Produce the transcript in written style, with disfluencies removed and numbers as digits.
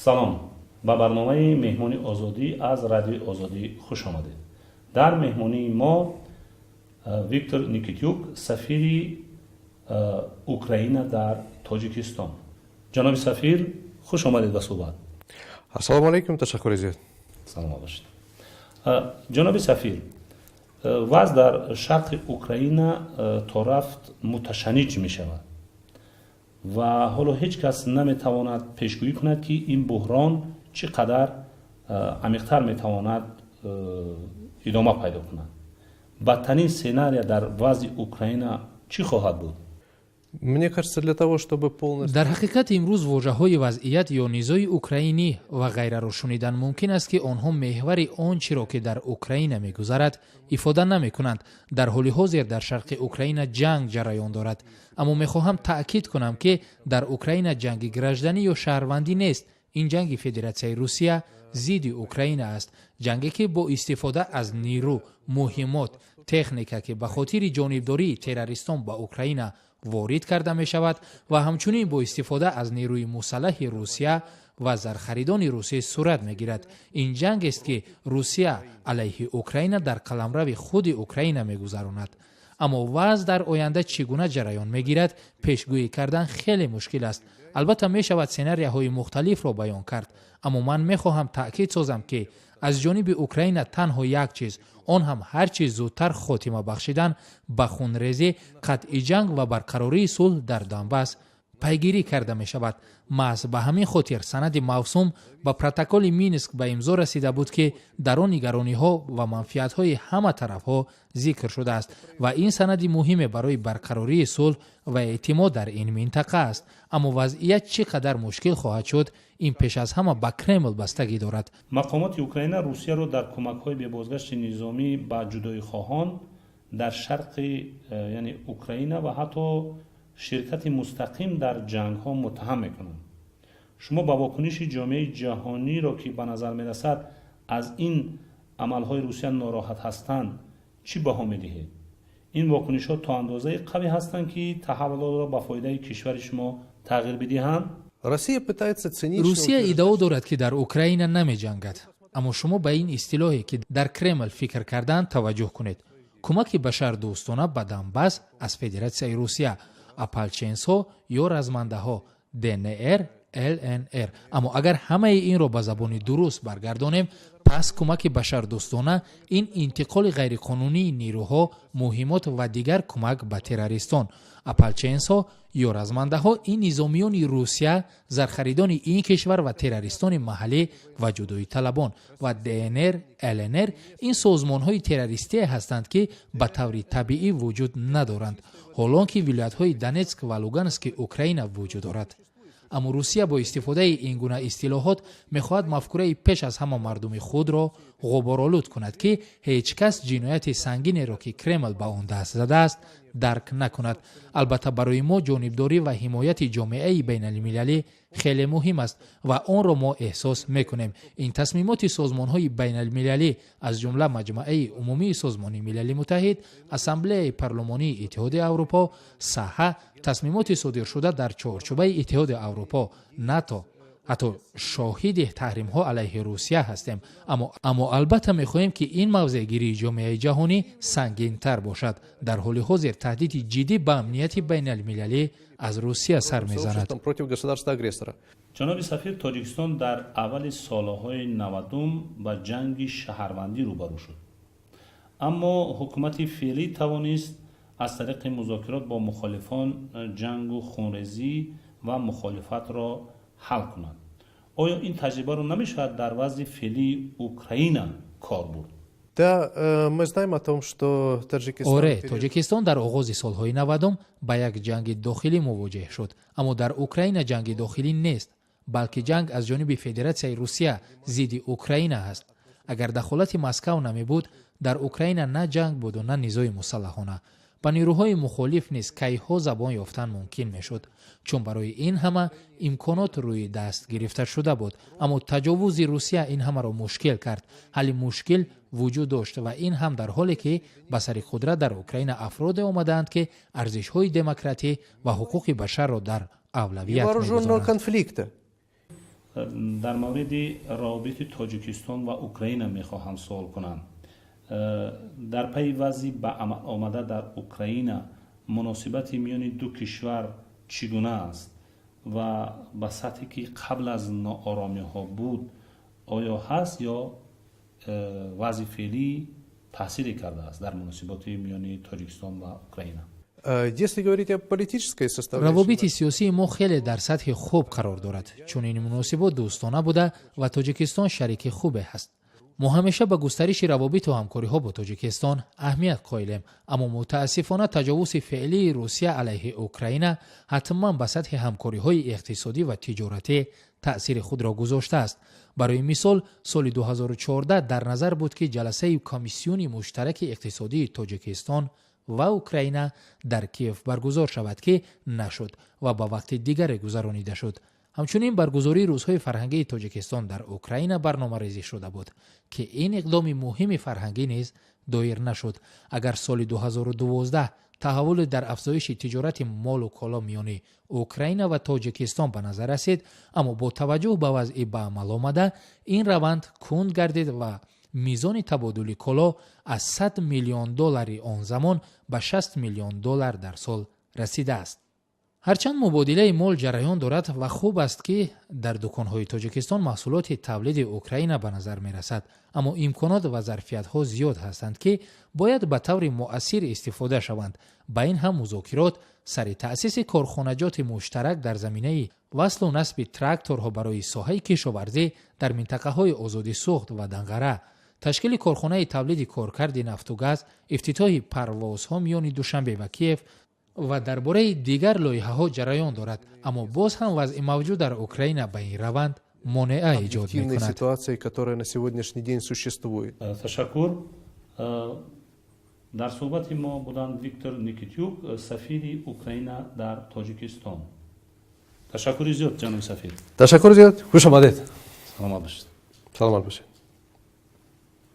Салом, ба барномаи Меҳмони Озодӣ аз Радиои Озодӣ хуш омадед. Дар меҳмонии мо Виктор Никитюк, сафири Украина дар Тоҷикистон. Ҷаноби сафир, хуш омадед ба суҳбат. Ассалому алайкум, ташаккури зиёд. Саломат бошед. Ҷаноби сафир, вазъ дар шарқи Украина то рафт муташанниҷ мешавад ва ҳоло ҳеҷ кас наметавонад пешгӯӣ кунад, ки ин буҳрон чӣ қадар амиқтар метавонад идома пайдо кунад. Бадтарин сценария дар вазъи Украина чӣ хоҳад буд? Мне кажется, для того, чтобы полностью Дар ҳақиқат, имрӯз вожаҳои вазъият ё низои украинӣ ва ғайраро шунидан мумкин аст, ки онҳо меҳвари он чиро, ки дар Украина мегузарад, ифода намекунанд. Дар ҳоли ҳозир дар шарқи Украина ҷанг ҷараён дорад, аммо мехоҳам таъкид кунам, ки дар Украина ҷанги гражданӣ ё шаҳрвандӣ нест. Ин ҷанги Федератсияи Русия зидди Украина аст, ҷанге, ки бо истифода аз нирӯ, муҳиммот, техника, ки ба хотири ҷонибдории террористон ба Украина ворид карда мешавад, ва ҳамчунин бо истифода аз нерӯи мусаллаҳи Русия ва зархаридони русӣ сурат мегирад. Ин ҷангест, ки Русия алайҳи Украина дар қаламрави худи Украина мегузаронад. Аммо вазъ дар оянда чӣ гуна ҷараён мегирад, пешгӯӣ кардан хеле мушкил аст. Албатта, мешавад сценарияҳои мухталифро баён кард, аммо ман мехоҳам таъкид созам, ки аз ҷониби Украина танҳо як чиз, он ҳам ҳар чиз зудтар хотима бахшидан ба хунрезӣ, қатъи ҷанг ва барқарории сулҳ дар Донбасс пайгирӣ карда мешавад. Маҳз ба ҳамин хотир санади мавсум ба протоколи Минск ба имзо расида буд, ки дар он нигарониҳо ва манфиатҳои ҳама тарафҳо зикр шудааст ва ин санади муҳиме барои барқарории сулҳ ва эътимод дар ин минтақа аст. Аммо вазъият чӣ қадар мушкил хоҳад шуд, ин пеш аз ҳама ба Кремл бастагӣ дорад. Мақомоти Украина Русияро дар кӯмакҳои бебозгашти низомӣ ба ҷудоихоҳон дар шарқи яъне Украина ва ҳатто ширкати мустақим дар ҷангҳо муттаҳам мекунанд. Шумо ба вокуниши ҷомеаи ҷаҳониро, ки ба назар мерасад, аз ин амалҳои Русия нороҳат ҳастанд, чӣ баҳо медиҳед? Ин вокунишҳо то андозаи қавӣ ҳастанд, ки таҳаввулотро ба фоидаи кишвари шумо тағйир бидиҳанд? Россия пытается цинично Русия иддао дорад, ки дар Украина намеҷангад, аммо шумо ба ин истилоҳе, ки дар Кремл фикр кардаанд, таваҷҷӯҳ кунед: кӯмаки башардӯстона ба Донбасс аз Федератсияи Русия, ополченсҳо ё размандаҳо, ДНР, ЛНР. Аммо агар ҳамаи инро ба забони дуруст баргардонем, пас кӯмаки башардӯстона ин интиқоли ғайриқонунии нирӯҳо, муҳиммот ва дигар кӯмак ба террористон. Ополченсҳо ё размандаҳо ин низомиёни Русия, зархаридони ин кишвар ва террористони маҳаллӣ ва ҷудоиталабон, ва ДНР, ЛНР ин созмонҳои террористие ҳастанд, ки ба таври табиӣ вуҷуд надоранд, ҳолон ки вилоятҳои Донетск ва Лугански Украина вуҷуд дорад. Аммо Русия бо истифодаи ин гуна истилоҳот мехоҳад мафкураи пеш аз ҳама мардуми худро ғуборолуд кунад, ки ҳеҷ кас ҷинояти сангинеро, ки Кремл ба он даст задааст, дарк накунад. Албатта, барои мо ҷонибдорӣ ва ҳимояти ҷомеаи байналмилалӣ хеле муҳим аст ва онро мо эҳсос мекунем. Ин тасмимоти созмонҳои байналмилалӣ, аз ҷумла Маҷмаъаи Умумии Созмони Милали Муттаҳид, Ассамблеяи Парлумонии Иттиҳоди Аврупо, саҳа тасмимоти содиршуда дар чорчӯбаи Иттиҳоди Аврупо, НАТО. Ҳатто шоҳиди таҳримҳо алайҳи Русия ҳастем, аммо албатта мехоҳем, ки ин мавзеъгирии ҷомеаи ҷаҳонӣ сангинтар бошад. Дар ҳоли ҳозир таҳдиди ҷиддӣ ба амнияти байналмилалӣ аз Русия сар мезанад. Против государства агрессора. Ҷаноби сафир, Тоҷикистон дар аввали солҳои 90-ум ба ҷанги шаҳрвандӣ рӯбарӯ шуд, аммо ҳукумати феълӣ тавонист аз тариқи музокирот бо мухолифон ҷангу хунрезӣ ва мухолифатро ҳал кунад. Оё ин таҷрибаро намешавад дар вазъи феълии Украина кор бурд? Да, мы знаем о том, что Таджикистан Оре, Тоҷикистон дар оғози солҳои 90-ум ба як ҷанги дохилӣ мувоҷеҳ шуд, аммо дар Украина ҷанги дохилӣ нест, балки ҷанг аз ҷониби Федератсияи Русия зидди Украина аст. Агар дахолати Москав намебуд, дар Украина на ҷанг буду, на низои мусаллаҳона. Ба нирӯҳои мухолиф низ кайҳо забон ёфтан мумкин мешуд, чун барои ин ҳама имконот рӯи даст гирифта шуда буд. Аммо таҷовузи Русия ин ҳамаро мушкил кард. Ҳалли мушкил вуҷуд дошт ва ин ҳам дар ҳоле ки ба сари қудрат дар Украина афроде омадаанд, ки арзишҳои демократӣ ва ҳуқуқи башарро дар авлавият вооруженного конфликта. Дар мавриди равобити Тоҷикистон ва Украина мехоҳам суол кунам. Дар пайи вазъи ба амал омада дар Украина муносибати миёни ду кишвар чӣ гуна аст ва ба сатҳе, ки қабл аз нооромиҳо буд, оё ҳаст ё вазъи феълӣ таъсире кардааст дар муносиботи миёни Тоҷикистон ва Украина? Если говорить о политической составляющей. Равобити сиёсии мо хеле дар сатҳи хуб қарор дорад. Чунин муносибот дӯстона буда ва Тоҷикистон шарики хубе ҳаст. Мо ҳамеша ба густариши равобиту ҳамкориҳо бо Тоҷикистон аҳамият қоилем, аммо мутаассифона таҷовузи феълии Русия алайҳи Украина ҳатман ба сатҳи ҳамкориҳои иқтисодӣ ва тиҷоратӣ таъсири худро гузоштааст. Барои мисол, соли 2014 дар назар буд, ки ҷаласаи комиссиони муштараки иқтисодии Тоҷикистон ва Украина дар Киев баргузор шавад, ки нашуд ва ба вақти дигаре гузаронида шуд. Ҳамчунин баргузории Рӯзҳои фарҳангии Тоҷикистон дар Украина барномарезӣ шуда буд, ки ин иқдоми муҳими фарҳангӣ низ доир нашуд. Агар соли 2012 таҳаввуле дар афзоиши тиҷорати молу коло миёни Украина ва Тоҷикистон ба назар расид, аммо бо таваҷҷӯҳ ба вазъи ба амал омада ин раванд кунд гардид ва мизони табодули коло аз 100 миллион доллари он замон ба 60 миллион доллар дар сол расидааст. Ҳарчанд мубодилаи мол ҷараён дорад ва хуб аст, ки дар дуконҳои Тоҷикистон маҳсулоти тавлиди Украина ба назар мерасад, аммо имконот ва зарфиятҳо зиёд ҳастанд, ки бояд ба таври муассир истифода шаванд. Ба ин ҳам музокирот сари таъсиси корхонаҷоти муштарак дар заминаи васлу насби тракторҳо барои соҳаи кишоварзӣ дар минтақаҳои озоди Суғд ва Данғара, ташкили корхонаи тавлиди коркарди нафту газ, ифтитоҳи парвозҳо миёни Душанбе ва Киев ва дар бораи дигар лоиҳаҳо ҷараён дорад, аммо боз ҳам вазъи мавҷуд дар Украина ба ин раванд монеа эҷод мекунад. Ситуации, которая на сегодняшний день существует. Ташаккур. Дар суҳбати мо буданд Виктор Никитюк, сафири Украина дар Тоҷикистон. Ташаккури зиёд, ҷаноби сафир. Ташаккури зиёд, хуш омадед. Саломат бошед. Саломат бошед.